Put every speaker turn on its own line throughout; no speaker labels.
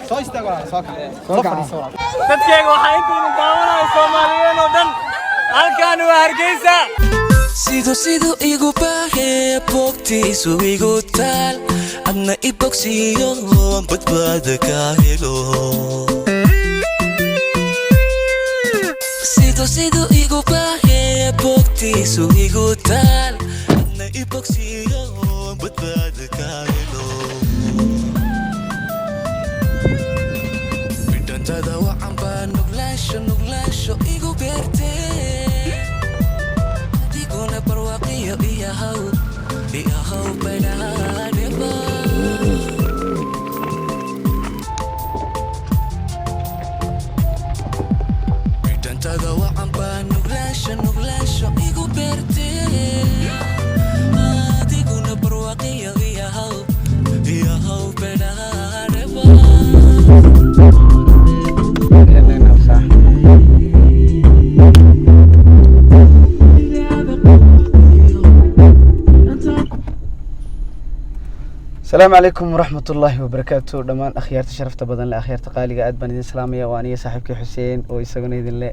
Soo istaag walaal, soo kac, soo fadhiiso walaal.
Dadkeyga waxaa intaynu daawanaya Soomaaliyeed oo dhan, halkan waa Hargeysa.
Siduu siduu igu baahee, bogtiisu igu taal, adna i bogsiiyo, badbaada kaa helo. Siduu siduu igu baahee, bogtiisu igu taal, adna i bogsiiyo, badbaada kaa helo. Bidhantada wacan baa nuglaansho, nuglaansho igu beertee, adiguna barwaaqiyo iyahow, iyahow badhaadheba. Bidhantada wacan baa nuglaansho, nuglaansho igu beertee, adiguna barwaaqiyo iyahow, iyahow badhaadheba.
Asalaamu calaykum waraxmat ullaahi wabarakaatu. Dhammaan akhyaarta sharafta badan leh, akhyaarta qaaliga, aad baan idin salaamaya. Waa aniga saaxiibkii Xuseen oo isaguna idin le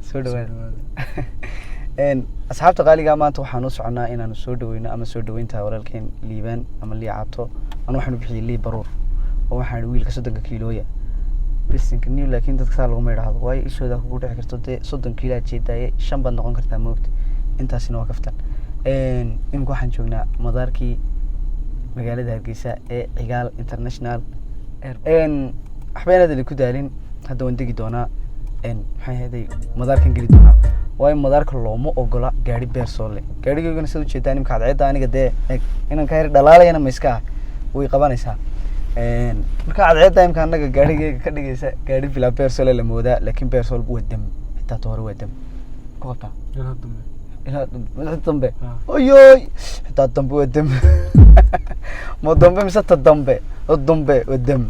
soo dhawaada. Asxaabta qaaliga, maanta waxaan u soconaa inaanu soo dhaweyno ama soo dhaweynta walaalkeen Liibaan ama Lii Caato. Anu waxaanu bixiyey Lii Baruur oo waxaan wiilka 30-ka kiilooya bisinka new, laakiin dadka saa laguma idhaahdo, waayo ishooda kugu dhici karto. Dee 30 kiilo aad jeedaaye, 5 baad noqon kartaa, moogta. Intaasina waa kaftan. Imika waxaan joognaa madaarkii magaalada Hargeysa ee Cigaal International Airport. Waxba inaad idinku daalin, hadda waan degi doonaa. Maxay ahayday, madaarkan geli doonaa, waayo madaarka looma ogola gaari beersoole. Gaarigayguna sida ujeedaan imika cadceedda aniga dee eg inaan ka yar dhalaalayana ma iska ah way qabanaysaa. Marka cadceedda imika anaga gaarigayga ka dhigaysa gaari bilaa beersoole la moodaa, laakiin beersool waa dam, xitaa ta hore waa dam ku qabtaa ilaa dambe, dambe oyoy, xitaa dambe waa dam, ma dambe mise ta dambe o dambe waa dam.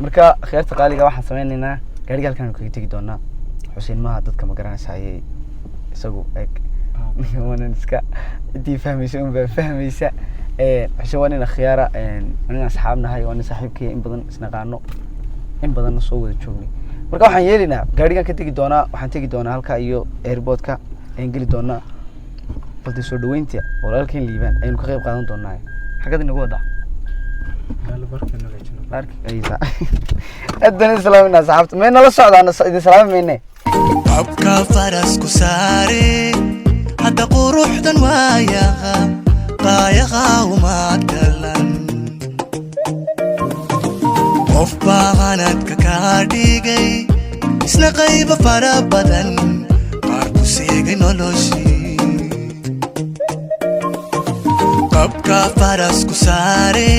Marka akhyaarta qaaliga, waxaan sameynaynaa gaariga halkaan kaga tegi doonaa. Xuseen maaha dadka ma garanaysa ayay isagu eg waanan iska intii fahmaysa un baa fahmaysa. Xuseen waa nin akhyaara, waa nin asxaab nahay, waa nin saaxiibkay, in badan isnaqaano, in badanna soo wada joognay. Marka waxaan yeelaynaa gaarigan ka tegi doonaa, waxaan tegi doonaa halka iyo airportka ayaan geli doonaa. Balde soo dhaweynta walaalkeen Liibaan ayaynu ka qayb qaadan doonaa. Xaggad inagu wadaa? Aad baan idin salaaminaa asxaabta, may nala socdaan, idin salaami mayne.
Abka farasku saare hadda quruxdan waayaqa qaayaqa uma dhalan, qof baa hanadka kaa dhigay, isna qayba fara badan qaar ku seegay noloshii. Qabka farasku saare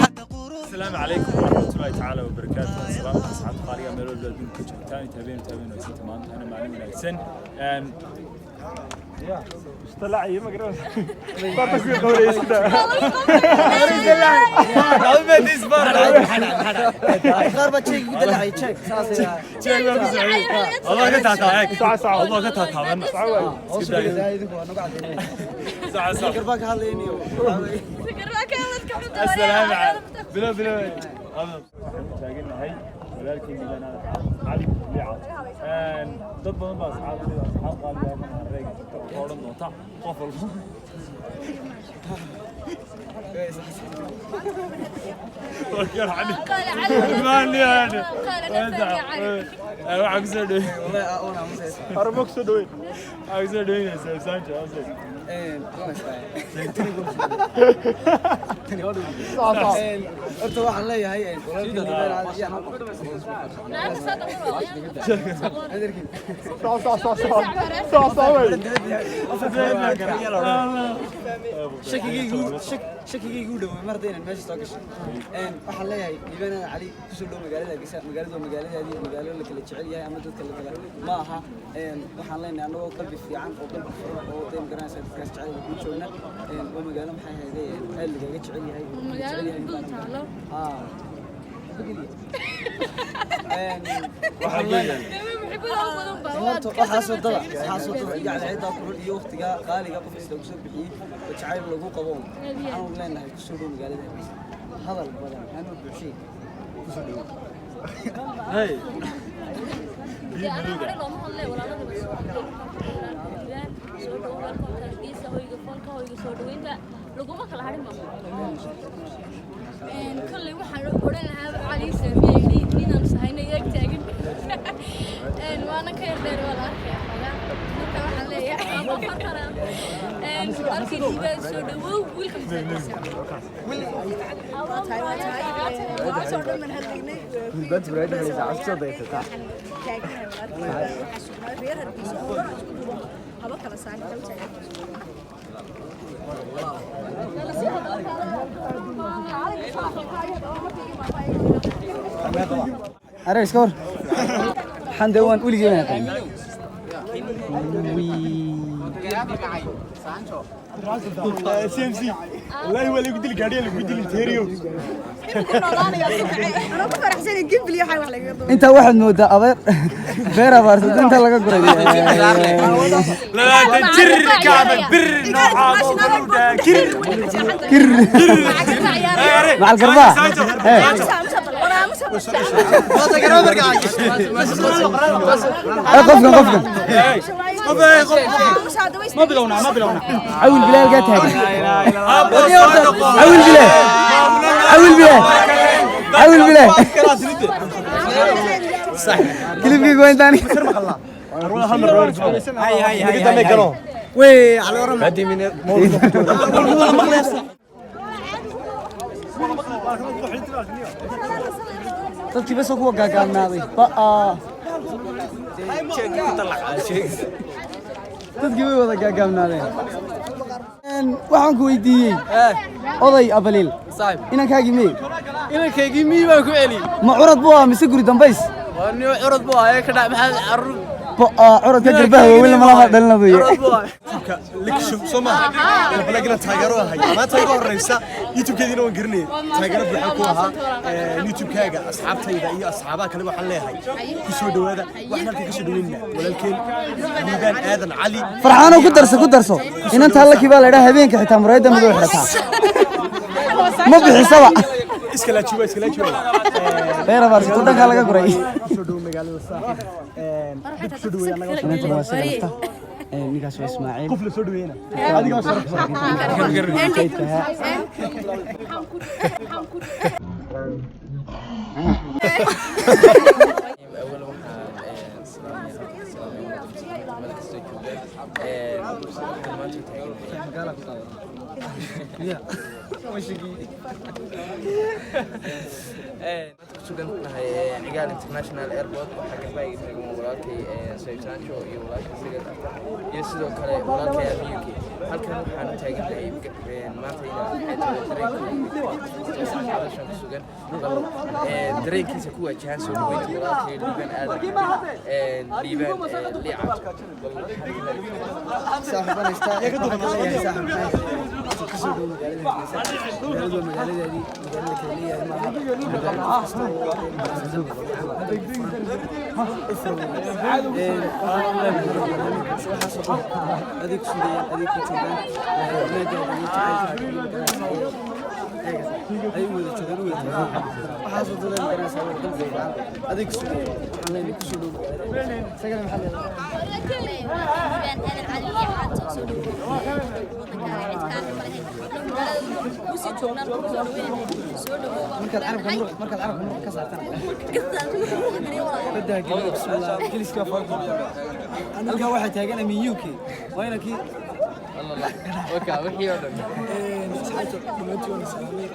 hadda qurux
السلام عليكم ورحمة الله تعالى وبركاته. السلام أصحاب قارية meel walba adduunka joogtaan, inta habeen taabeen oo isla maanta ana maalin wanaagsan. Ya istalaaciyo ma garan baata ku qabanaysa.
Qaar baa jeeg ugu dalacay, jeeg saasay.
Jeeg baa ku socday. Allah ka taataa, Allah ka taataaban. Saca saca.
Garbaa ka hadlayniyo.
السلام عليكم. بلا بلا. Taaganahay walaalkii Milan Cali Liicaad. Dad badan baa asxaabtayda, asxaab qaaliga ah, reega ka odhan doonta qof walba. Waxaa kusoo dhaweyn, armo kusoo dhaweyn, waxaa kusoo dhaweynaysaa Sancho.
Horta waxaan leeyahay walaalkii Liibaan shakigaygu u dhowey mar hadda inaan meesha soo gashay. Waxaan leeyahay Liibaan Aadan Cali, kusoo dhow magaalada Hargeysa. Magaaladu waa magaaladaadii, magaalo la kala jecel yahay ama dadka la kala ma aha. Waxaan leenahay annagoo qalbi fiican oo qalbi furan oo dee magaranaysa dadkaas jecel kuu joogna. Waa magaalo maxay ahayde aad lagaga jecel yahay, jecel yahay. Haa. Waxaan leenahay Horta waxaasoo dada, waxaasoo dada iyo cadceeddaa kulul iyo waqtigaa qaaliga qof kasta kusoo bixiyey oo jacayl lagu qabo, waxaanu leenahay kusoo dhow magaalada Hargeysa. Hadal badan anuu buuxshay, kusoo dhow.
Hey.
Dee anaa hore looma hadle, walaalada way soo hadleen. Soo dhow, welcome to Hargeysa, hoyga fanka, hoyga soo dhaweynta, laguma kala harin ba. Kolley waxaan odhan lahaa Cali saamiyey ninaan sahayna iyaag taagan, waana ka yar dheer, waa la arkaya xoogaa. Marka waxaan leeyahay walaalkay Liibaan, soo dhawow, wiilka masaajidka.
Maanta oo dhan baan hadlaynay. Taagnahay walaalkay, waxaa sugnaa reer Hargeysa oo dhan isku duuban, haba kala saarin ta u taagan.
Areer iska war waxaan dee waan weligay baan aqaan.
CMC. Wallahi waa lagu dili gaadhiya, lagu dili teeriyo.
Anoo ku faraxsanay gimbli waxaa wax lagaga duubay.
Intaa waxaad moodaa abeer beer abaarsato inta laga guray.
20 jir kaaba bir nooca kir.
Kir macal garbaa. Ee qofkan qofkan.
Ma bilowna, ma bilowna.
Cawil Bilaal gaa taagan. Cawil Bilaal, Cawil Bilaal, Cawil Bilaal. Kilibkayga waa intaan. Dadkii bas oo kuwa gaagaabnaaday ba'a, dadkii way wada gaagaabnaadeen. Waxaan ku weydiiyey oday Abaliil, inankaagii mey?
Inankaygii miyi baan ku celi.
Ma curad buu ahaa mise guri dambays?
Waa nin curad buu ahaa ka dhac, maxaa carruur.
Ba'a, curadka garbaha waaweyn lama dhalinayo.
Curad buu ahaa.
Soo maaha balagina taageero ahay maanta iga horeysa YouTube-keediina waan garanayay, taageero buuxa ku ahaa YouTube-kaaga. Asxaabtayda iyo asxaabaha kale waxaan leeyahay ku soo dhawaada. Waxaan halkan ka soo dhaweynaa walaalkeen Liibaan Aadan Cali.
Farxaano, ku darso, ku darso. Inanta Hallakii baa la idhaha, habeenka xitaa muraayadda madow xidhataa, ma bixisaba.
Iskalaaji waa iskalaaji waa.
Beer abaarsato dhankaa laga guray.
Ku soo dhawo magaalada saaxiib, dib ku soo dhaweeya annaga.
Inanta waa isaga lafta. Ninkaas waa Ismaaciil.
Qof la soo dhaweeyna adiga sharaf.
Kaydka ahaa.
أول waxaan salaamaya meel kastoo jooga. Waxaan maanta u taaganahay, maanta ku sugan nahay Cigaal International Airport. Waxaa garbaaga taagan walaalkay Soyib Sancho iyo walaalkay Sagal iyo sidoo kale walaalkay Amiyuki. Halkan waxaan u taaganahay maanta inaan dareenkooda ku sugan, bal dareenkiisa ku wajahan soo dhaweynta walaalkay Liibaan Aadan, Liibaan Liicato. Bal
Saaxiibaan haystaa, waxaan ka leeyahay saaxiib, ku soo dhow magaalada Hargeysa. Magaaladu waa magaaladaadii, magaalada kale leeyahay maaha. Magaalo qof kasta oo u furan. Waxaasoo dhan adeeg ku sugayaan, adeeg ku joogaan, wanaagaaga iyo jacaylkaaga iyo magaranaysaa ay u wada joogaan, u wada joogaan. Waxaasoo dhan magaranaysaa waa qalbiga fiican adeeg ku sugayaan. Waxaan leenahay ku soo dhow magaalada. Isagana maxaa leedahay? Markaad carabka muruq, markaad carabka muruq ka saartana badaa geliya. Bismillah, geliska farqo. Halkaa waxaa taagan Amin UK, waa inankii.
Waka wixii oo dhan.
Asxaabta dhammaantiin waan salaamay.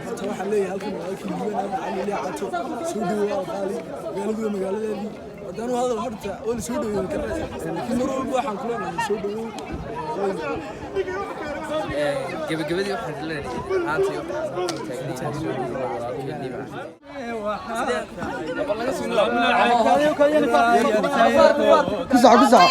Horta waxaan leeyahay halkan walaalkii Liibaan Aadan Cali Liicato, soo dhawow qaali, magaaladu waa magaaladaadii. Haddaan hadal horta waa la soo dhaweeyey garanaysaa, laakiin mar walba waxaan ku leenahay soo dhawow.
Gabagabadii waxaan leenahay ahaantii waxaan taagnahay soo dhaweyn walaalkay Liibaan.
Ku soco, ku soco.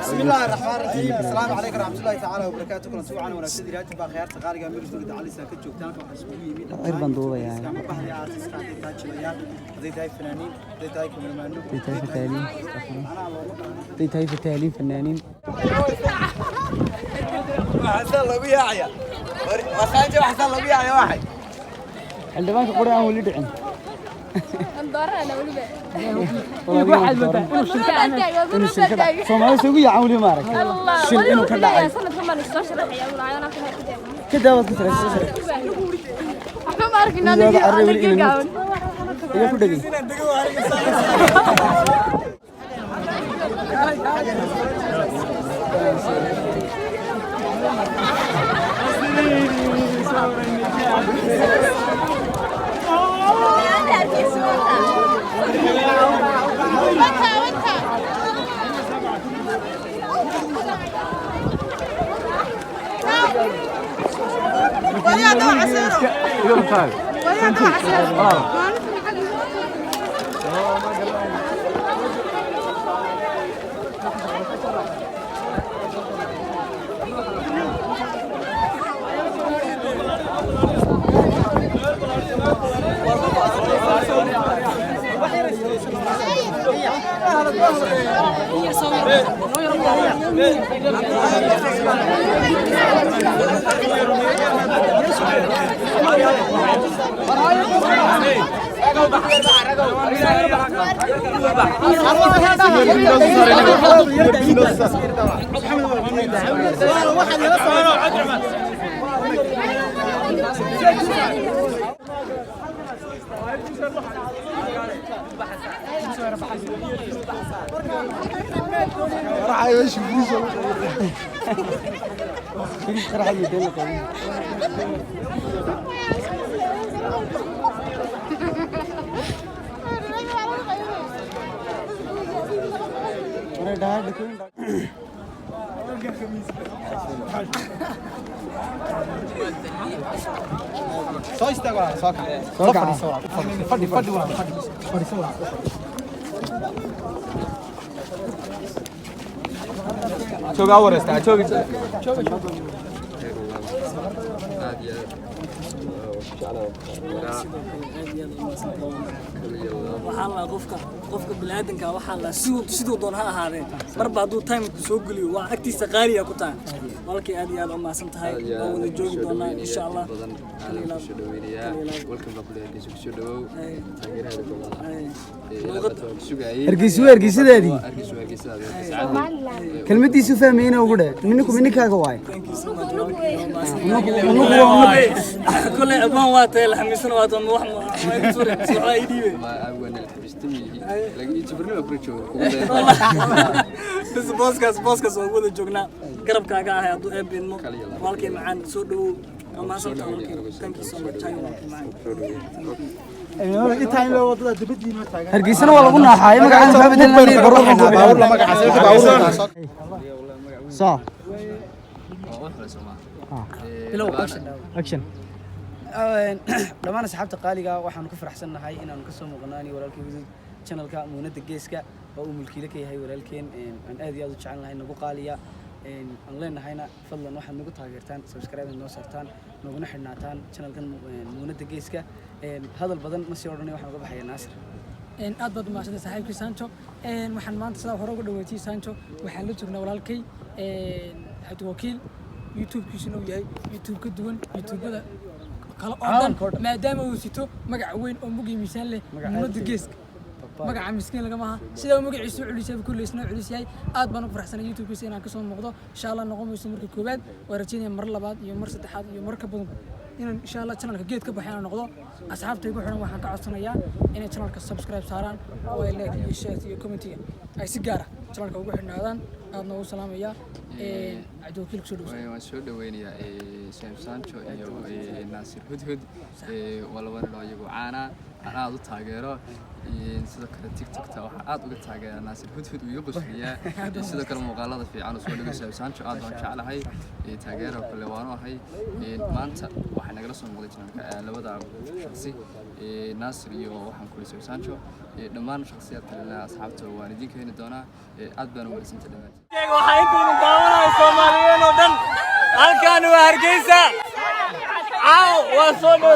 بسم الله الرحمن الرحيم. السلام عليكم ورحمة الله تعالى وبركاته. كنا سوى عنا ونفسي راتب خيار تقارب أمير سوري تعالى ساكت جوتان وحسبوه يمين.
Cir baan duubayaa.
هذي تاي فنانين، هذي تاي كاميرمان،
Haday tahay fataaliin, haday tahay fataaliin fanaaniin. Xildhibaanka qura aan weli dhicin. Inuu shil ka dhacay Soomaalida isugu yaacaan weli ma arag shil inuu ka dhacay. Ka daawaad ku tiraysay iga ku dhegay. Firish qarax iyo deel la qaadan. Waray dhaha dhakooyin.
Soo istaag walaal, soo kac.
Soo kaca.
Fadhiiso walaal, fadhi fadhi walaal, fadhi fadhiiso walaal.
Joogaa wareystaa joogi.
Waxaa la qofka biniaadanka waxaa la siduu doon ha ahaadee, marba hadduu timeku soo geliyo waa agtiisa qaaliya ku tahay. Walkii aad iyo aad u mahadsan tahay, waa wada joogi doonaa insha Allah. Kal iyo laab.
Hargeysa waa hargeysadeedii. Kelmadiisu fahmayna ugu dheh ninku ninkaaga waay. Unugu waa unugu.
Koley abaan waa tahay la xamiisana waa tahay wax ma igu soo reebtay, waxaa ii dhiibay. Bas booskaas waa wada joognaa, garabkaaga ahay hadduu eeb idmo. Walkii macaan soo dhawow, waa mahadsantahay walkii. Thank you so much. Tayo walkii macaan.
Hargeysana waa lagu naaxaay magacaan kaa bedelanay baruur baan ku bilaabay. Soo action. Dhammaan asxaabta qaaliga waxaanu ku faraxsannahay inaanu kasoo muuqanaani walaalkii Hudud channelka Muunada Geeska oo uu mulkiile ka yahay walaalkeen aan aad iyo aad u jecel nahay nagu qaaliya aan leenahayna. Fadlan waxaad nagu taageertaan subscribe noo saartaan, naguna xidhnaataan channelkan Muunada Geeska. Hadal badan ma sii odhanay, waxaan uga baxayaa Naasir.
Aad baad umahadsantay saaxiibkii Sancho. Waxaan maanta sidaa hore uga dhaweetiyey Sancho, waxaan la joognaa walaalkay Cabdiwakiil, YouTube-kiisuna uu yahay YouTube ka duwan YouTubada kale oo dhan, maadaama uu sito magac weyn oo mug iyo miisaan leh, Muunada Geeska. Magaca miskiin lagama aha, sidaa uu magaciisu u culisyahay kulley isna u culis yahay. Aad baan ugu faraxsanay YouTube-kiisa inaan kasoo muuqdo. Insha Allah noqon mayso marka koowaad, waa rajeynaya mar labaad iyo mar saddexaad iyo mar ka badan inaan insha Allah channelka geed ka baxay inaan noqdo. Asxaabta igu xiran waxaan ka codsanayaa inay channelka subscribe saaraan oo ay like iyo share iyo commentiga ay si gaara Channelka ugu xidhnaadaan, aadna ugu salaamayaa. Cabdiwakiil, kusoo dhow.
Waan soo dhaweynayaa Saim Sancho iyo Naasir Hudhud. Waa laba nin oo iyagu caana aan aad u taageero. Sidoo kale TikTokta waxaa aad uga taageera Naasir Hudhud, uu iga qosliyaa. Sidoo kale muuqaalada fiican oo soo dhigo Saim Sancho aad baan jeclahay. Taageero kale waanu ahay. Maanta waxaa nagala soo muuqday channelka labada shakhsi, Naasir iyo waxaan kuli Saim Sancho. Dhammaan shakhsiyaad kalena asxaabta waan idin keeni doonaa. Aad baan u mahadsantahay dhammaantiin.
Waxaa intaynu daawanaya Soomaaliyeed oo dhan, halkan waa Hargeysa. Caaw waa soo dhow.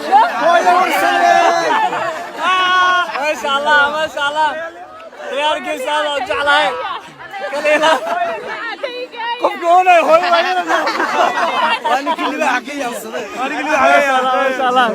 Maasha Allah, maasha Allah. Reer Hargeysa aad u jeclahay. Kaliila qofka oonay hooyo.
Waa ninkii libaaxa ka yaabsaday.
Waa ninkii libaaxa ka yaabsaday. Maasha Allah.